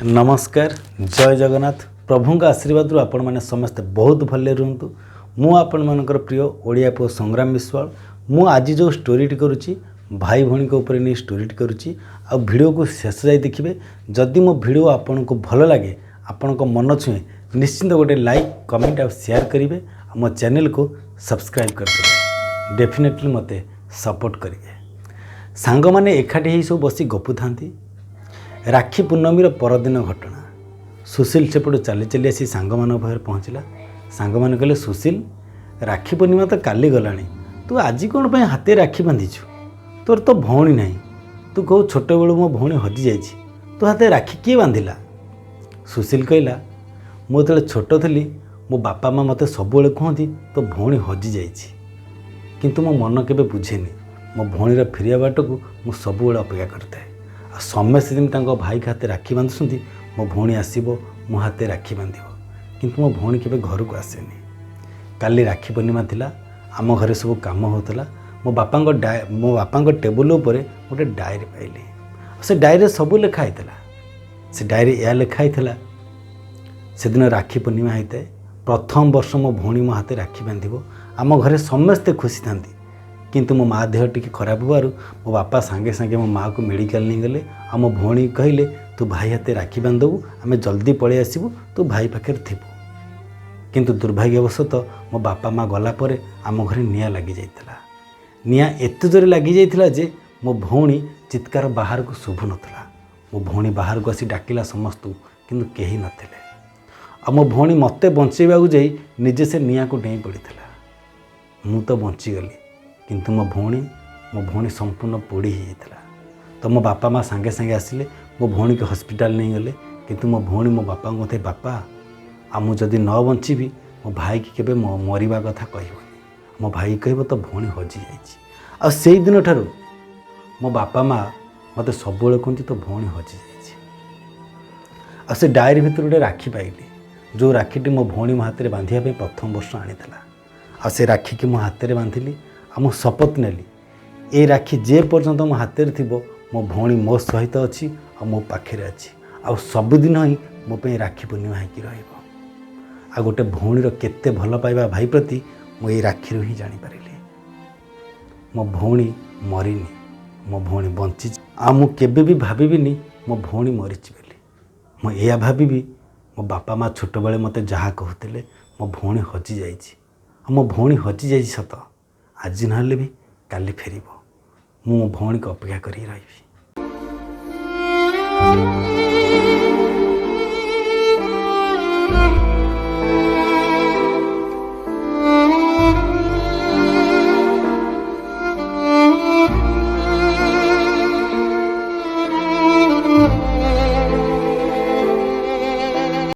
ନମସ୍କାର, ଜୟ ଜଗନ୍ନାଥ। ପ୍ରଭୁଙ୍କ ଆଶୀର୍ବାଦରୁ ଆପଣମାନେ ସମସ୍ତେ ବହୁତ ଭଲରେ ରୁହନ୍ତୁ। ମୁଁ ଆପଣମାନଙ୍କର ପ୍ରିୟ ଓଡ଼ିଆ ପୁଅ ସଂଗ୍ରାମ ବିଶ୍ୱାଳ। ମୁଁ ଆଜି ଯେଉଁ ଷ୍ଟୋରିଟି କରୁଛି, ଭାଇ ଭଉଣୀଙ୍କ ଉପରେ ନେଇ ଷ୍ଟୋରିଟି କରୁଛି। ଆଉ ଭିଡ଼ିଓକୁ ଶେଷ ଯାଇ ଦେଖିବେ। ଯଦି ମୋ ଭିଡ଼ିଓ ଆପଣଙ୍କୁ ଭଲ ଲାଗେ, ଆପଣଙ୍କ ମନ ଛୁଏଁ, ନିଶ୍ଚିନ୍ତ ଗୋଟେ ଲାଇକ୍, କମେଣ୍ଟ ଆଉ ସେୟାର କରିବେ ଆଉ ମୋ ଚ୍ୟାନେଲକୁ ସବସ୍କ୍ରାଇବ୍ କରିଦେବେ। ଡେଫିନେଟଲି ମୋତେ ସପୋର୍ଟ କରିବେ। ସାଙ୍ଗମାନେ ଏକାଠି ହେଇ ସବୁ ବସି ଗପୁଥାନ୍ତି। ରାକ୍ଷୀ ପୂର୍ଣ୍ଣମୀର ପରଦିନ ଘଟଣା। ସୁଶୀଲ ସେପଟୁ ଚାଲି ଚାଲି ଆସି ସାଙ୍ଗମାନଙ୍କ ପାଖରେ ପହଞ୍ଚିଲା। ସାଙ୍ଗମାନେ କହିଲେ, "ସୁଶୀଲ, ରାକ୍ଷୀ ପୂର୍ଣ୍ଣିମା ତ କାଲି ଗଲାଣି, ତୁ ଆଜି କ'ଣ ପାଇଁ ହାତେ ରାକ୍ଷୀ ବାନ୍ଧିଛୁ? ତୋର ତ ଭଉଣୀ ନାହିଁ। ତୁ କହୁ ଛୋଟବେଳୁ ମୋ ଭଉଣୀ ହଜିଯାଇଛି। ତୋ ହାତେ ରାକ୍ଷୀ କିଏ ବାନ୍ଧିଲା?" ସୁଶୀଲ କହିଲା, "ମୁଁ ଯେତେବେଳେ ଛୋଟ ଥିଲି, ମୋ ବାପା ମା' ମୋତେ ସବୁବେଳେ କୁହନ୍ତି ତୋ ଭଉଣୀ ହଜିଯାଇଛି। କିନ୍ତୁ ମୋ ମନ କେବେ ବୁଝେନି। ମୋ ଭଉଣୀର ଫେରିବା ବାଟକୁ ମୁଁ ସବୁବେଳେ ଅପେକ୍ଷା କରିଥାଏ। ଆଉ ସମସ୍ତେ ଯେମିତି ତାଙ୍କ ଭାଇଙ୍କ ହାତେ ରାକ୍ଷୀ ବାନ୍ଧୁଛନ୍ତି, ମୋ ଭଉଣୀ ଆସିବ, ମୋ ହାତେ ରାକ୍ଷୀ ବାନ୍ଧିବ। କିନ୍ତୁ ମୋ ଭଉଣୀ କେବେ ଘରକୁ ଆସେନି। କାଲି ରାକ୍ଷୀ ପୂର୍ଣ୍ଣିମା ଥିଲା। ଆମ ଘରେ ସବୁ କାମ ହେଉଥିଲା। ମୋ ବାପାଙ୍କ ଟେବୁଲ ଉପରେ ଗୋଟେ ଡାଏରୀ ପାଇଲି। ଆଉ ସେ ଡାଏରୀରେ ସବୁ ଲେଖା ହେଇଥିଲା। ସେ ଡାଏରୀ ଏହା ଲେଖା ହେଇଥିଲା, ସେଦିନ ରାକ୍ଷୀ ପୂର୍ଣ୍ଣିମା ହେଇଥାଏ। ପ୍ରଥମ ବର୍ଷ ମୋ ଭଉଣୀ ମୋ ହାତରେ ରାକ୍ଷୀ ବାନ୍ଧିବ। ଆମ ଘରେ ସମସ୍ତେ ଖୁସି ଥାନ୍ତି। କିନ୍ତୁ ମୋ ମା ଦେହ ଟିକେ ଖରାପ ହେବାରୁ ମୋ ବାପା ସାଙ୍ଗେ ସାଙ୍ଗେ ମୋ ମାଆକୁ ମେଡ଼ିକାଲ ନେଇଗଲେ। ଆଉ ମୋ ଭଉଣୀ କହିଲେ, 'ତୁ ଭାଇ ହାତେ ରାକ୍ଷୀ ବାନ୍ଧିଦେବୁ, ଆମେ ଜଲ୍ଦି ପଳେଇ ଆସିବୁ, ତୁ ଭାଇ ପାଖରେ ଥିବୁ।' କିନ୍ତୁ ଦୁର୍ଭାଗ୍ୟବଶତଃ ମୋ ବାପା ମା ଗଲା ପରେ ଆମ ଘରେ ନିଆଁ ଲାଗିଯାଇଥିଲା। ନିଆଁ ଏତେ ଜୋରେ ଲାଗିଯାଇଥିଲା ଯେ ମୋ ଭଉଣୀ ଚିତ୍କାର ବାହାରକୁ ଶୁଭୁନଥିଲା। ମୋ ଭଉଣୀ ବାହାରକୁ ଆସି ଡାକିଲା ସମସ୍ତଙ୍କୁ, କିନ୍ତୁ କେହି ନଥିଲେ। ଆଉ ମୋ ଭଉଣୀ ମୋତେ ବଞ୍ଚେଇବାକୁ ଯାଇ ନିଜେ ସେ ନିଆଁକୁ ଡେଇଁ ପଡ଼ିଥିଲା। ମୁଁ ତ ବଞ୍ଚିଗଲି, କିନ୍ତୁ ମୋ ଭଉଣୀ ସମ୍ପୂର୍ଣ୍ଣ ପୋଡ଼ି ହେଇଯାଇଥିଲା। ତ ମୋ ବାପା ମା ସାଙ୍ଗେ ସାଙ୍ଗେ ଆସିଲେ, ମୋ ଭଉଣୀକି ହସ୍ପିଟାଲ ନେଇଗଲେ। କିନ୍ତୁ ମୋ ଭଉଣୀ ମୋ ବାପାଙ୍କୁ କହେ, 'ବାପା, ଆଉ ମୁଁ ଯଦି ନ ବଞ୍ଚିବି, ମୋ ଭାଇକି କେବେ ମରିବା କଥା କହିବନି। ମୋ ଭାଇ କହିବ ତୋ ଭଉଣୀ ହଜିଯାଇଛି।' ଆଉ ସେଇ ଦିନଠାରୁ ମୋ ବାପା ମା ମୋତେ ସବୁବେଳେ କୁହନ୍ତି ତୋ ଭଉଣୀ ହଜିଯାଇଛି। ଆଉ ସେ ଡାଏରୀ ଭିତରୁ ଗୋଟେ ରାକ୍ଷୀ ପାଇଲି, ଯେଉଁ ରାକ୍ଷୀଟି ମୋ ଭଉଣୀ ମୋ ହାତରେ ବାନ୍ଧିବା ପାଇଁ ପ୍ରଥମ ବର୍ଷ ଆଣିଥିଲା। ଆଉ ସେ ରାକ୍ଷୀକି ମୋ ହାତରେ ବାନ୍ଧିଲି ଆଉ ମୁଁ ଶପଥ ନେଲି, ଏଇ ରାକ୍ଷୀ ଯେ ପର୍ଯ୍ୟନ୍ତ ମୋ ହାତରେ ଥିବ, ମୋ ଭଉଣୀ ମୋ ସହିତ ଅଛି ଆଉ ମୋ ପାଖରେ ଅଛି। ଆଉ ସବୁଦିନ ହିଁ ମୋ ପାଇଁ ରାକ୍ଷୀ ପୂର୍ଣ୍ଣିମା ହେଇକି ରହିବ। ଆଉ ଗୋଟେ ଭଉଣୀର କେତେ ଭଲ ପାଇବା ଭାଇ ପ୍ରତି, ମୁଁ ଏଇ ରାକ୍ଷୀରୁ ହିଁ ଜାଣିପାରିଲି। ମୋ ଭଉଣୀ ମରିନି, ମୋ ଭଉଣୀ ବଞ୍ଚିଛି। ଆଉ ମୁଁ କେବେ ବି ଭାବିବିନି ମୋ ଭଉଣୀ ମରିଛି ବୋଲି। ମୁଁ ଏଇଆ ଭାବିବି, ମୋ ବାପା ମା ଛୋଟବେଳେ ମୋତେ ଯାହା କହୁଥିଲେ, ମୋ ଭଉଣୀ ହଜିଯାଇଛି। ଆଉ ମୋ ଭଉଣୀ ହଜିଯାଇଛି ସତ, ଆଜି ନହେଲେ ବି କାଲି ଫେରିବ। ମୁଁ ମୋ ଭଉଣୀକୁ ଅପେକ୍ଷା କରିକି ରହିବି।"